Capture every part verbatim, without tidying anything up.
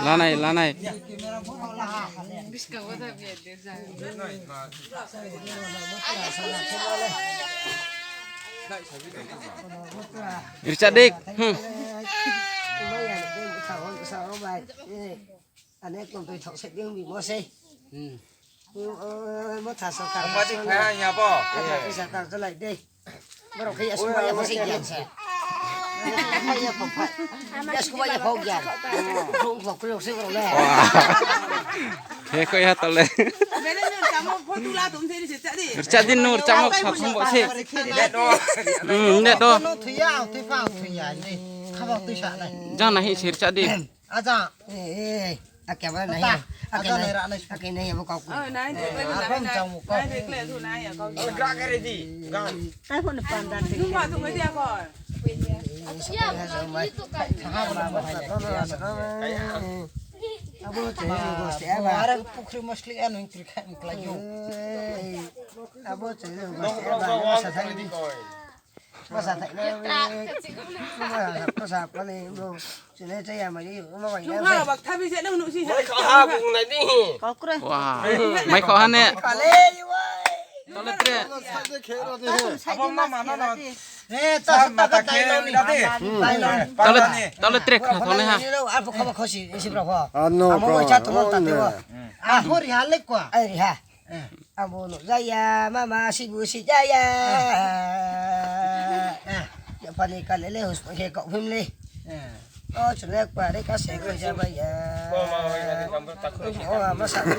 Lanai, lanai. Richard Dik. Hmm. Ane kom tui thok se bing bimo sei. Hmm. Mo tha so kar. Ang ma dik phai ha ya bo. Ada pisa tar jalai de. Borok khe ya suma ya phai se ya se. Ya suma ya phai ya. Rung thok kri se borok le. He ko ya tole. Richard Dik no chamo sa thong bo se. Hmm, ne do. Thuya, thuya, thuya ni. Khaba tui sa nai. Jang na hi se Richard Dik. Aja. Eh, eh, eh. Ake ba nai. Ake nai. Ake nai abo kau. Oh, nai, nai, nai, nai. Arham nai, jang kau. Nai, nai, nai, nai, kau. Oh, gra kare di. Gra. Tai phone panda te. Nungba tu ngai dia ko. Abo tu nungba tu ngai dia ko. Abo tu nungba tu ngai dia ko. Are pukhri mosli anu ingkri kha ingkla yo. Abo tu nungba tu ngai dia ko. Masa thai na. Masa, masa, masa ni bro. Chini chaya mai ni, ma bai na. Nung ha bak thabi se nung nuh si. Mai kha ha bung nai di. Kau kre. Wah. Mai kha ha ne. Kale, wai. Tole tre. Abo mama no no. Eh, ta sa ta ka tai lo ni. Tole, tole tre kha thone ha. Apo kha ba khosi, isi bro kho. Ano amo kha, cha to ta te wa. Ano. Aho ri ha le kwa. Ai ri ha. Eh. Abo no jaya, mama, sibu si jaya. Eh. Eh. Ya pani kalele hus pake kau phim le. Eh. Oh, chule kwa re ka se ko ja ba ya. Mama, oi, ade kam ta khun. Oh, mama sa le.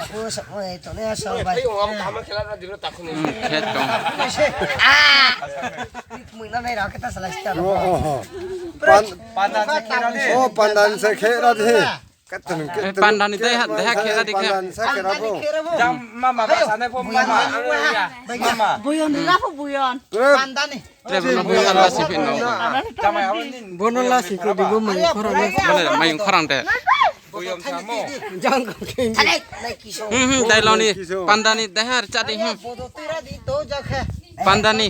Aku sa mo to le so ba. Oi, oi, mama khela na dilo ta khun. Hmm, khet tong. Ah. Mui na nai ra ka ta sala sta. Oh, oh, oh. Pan-, pandan se khera de. Oh, pandan se khera de. Katun, eh, katun, pandan ni dei ha, dei ha, khera di khe. Pandan sa khera bo. Jang mama ba sa nai pho mama. Mama. Buyon ri ra pho buyon. Pandan ni. Tre bo no buyon la si phi no. Bono la si ko di bo mai khorang. Bole mai khorang de. Buyon sa mo. Jang ko khe. Thale, nai kiso. Hmm, hmm, dai lo ni. Pandan ni dei ha, cha di, hmm. Pandan ni.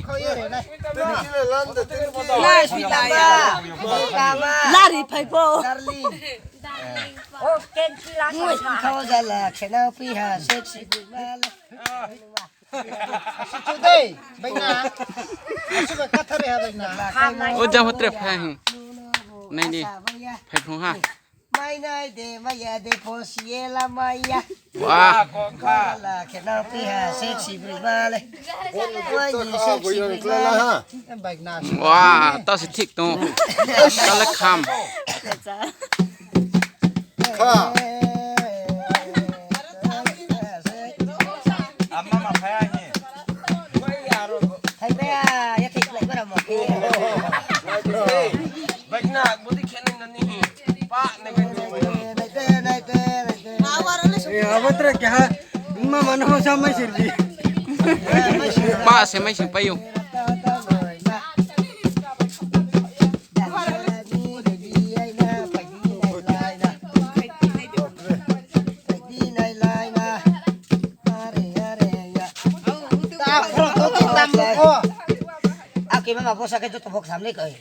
Lari phai pho. Darling. Mui kau jala khena piha sexy bui male. Situ dei, baina. Asuba kathare ha baina. O jang hotre phai hi. Nai ni. Phai phrung ha. Mai nai de, maya de, phosi ye la maya. Wah. Kau jala khena piha sexy bui male. Wah, ye sexy bui male. Wah, ta si thik tong. Ta le kham. Kha. Ama ma phai ya ni. Phai phai ya, ya thik lai bara mo. Baik na, budi khe nai nani. Pa, nai nai. Nai te, nai te, nai te. Eh, abo tre kya? Ma mano sa mai sirbi. Pa se mai sirpai yo. Ake mama bosa ke joto bok samle koi.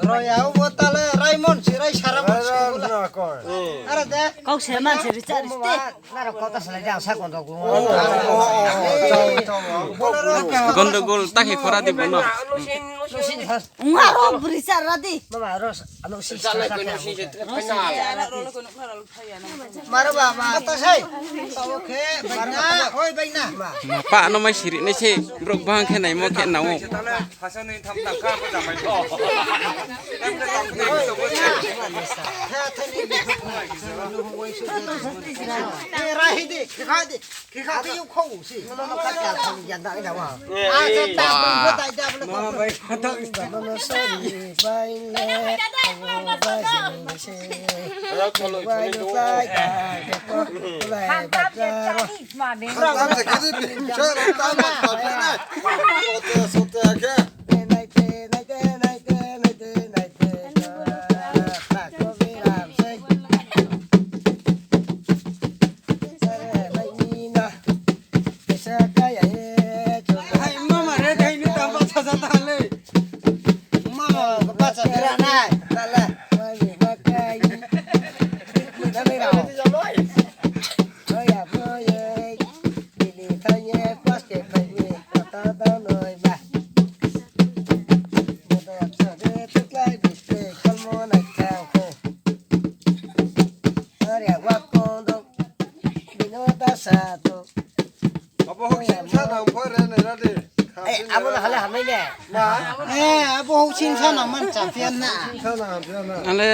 Roya, o bo tale Raimon si, Rai Sara Mon si. Ara de. Kau se man se richari ste. Naro kau ta salai jang sa gondogol. Gondogol ta khe khora di bono. Nga ro bri sara di. Mama ros, ano si sara di. Maro ba, ma ta sai. Oke, baina, oi baina. Pa no mai siri nai se, brok bang khe nai mo khe na o. Abo hoksin sa nang pho re nai ra de. Abo no hale hamai ne. Ma? Eh, abo hoksin sa nang man champion na. Sa nang champion na. Ale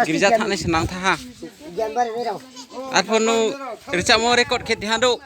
girja thanai se nang tha ha. Arphuh no richamo record khe di ha do.